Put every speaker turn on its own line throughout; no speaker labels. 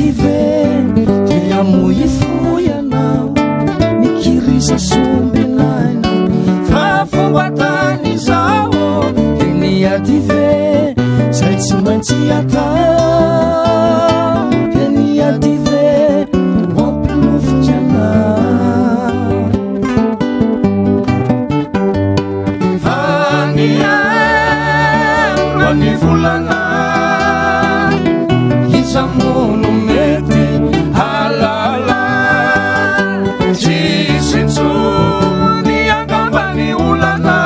ady ve dia hamoy fo ianao? Mikiriza sombinaina fa fomba tany izao. Dia ny ady ve zay tsy maintsy atao? Dia ny ady ve mampilofika anao? Fa ny andro ny volana, iza moa no mety halala? Tsisy intsony angamba ny olana.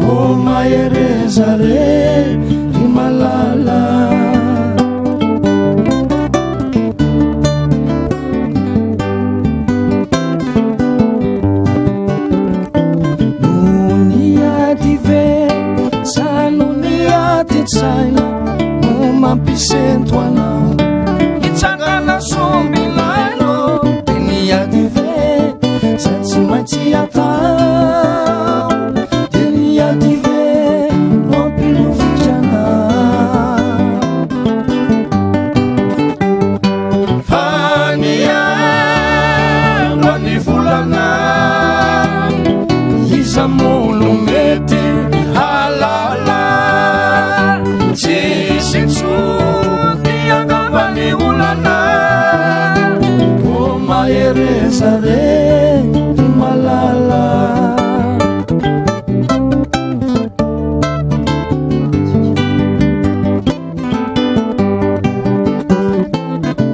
O mahereza re ry malala. Noho ny ady ve sa noho ny adin-tsaina no mampisento anao hitsangana sombilaino? Dia ny ady ve zay tsy maintsy atao? Dia ny ady ve no hampilofika anao? Fa ny andro ny volana, iza moa no mety halala? Tsisy intsony angamba ny olana. O mahereza re ry malala.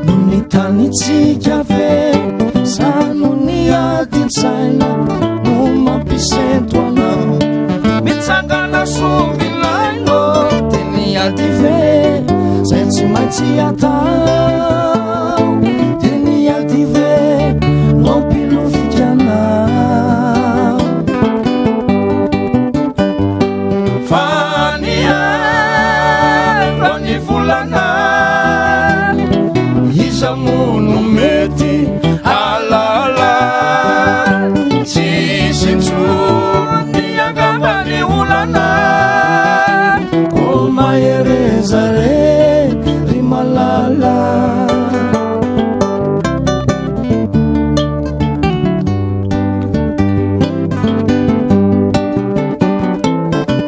Noho ny tanitsika ve sa noho ny adin-tsaina no mampisento anao mitsangana sombilaino? Dia ny ady ve zay tsy maintsy atao? Dia ny ady ve mampilofika anao? Fa ny andro ny volana, iza moa no mety halala? Tsisy intsony angamba ny olana. O mahereza re ry malala.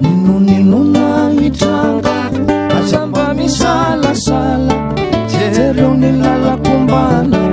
Ninoninona hitranga, aza mba misalasala, jereo ny lalako-mbana.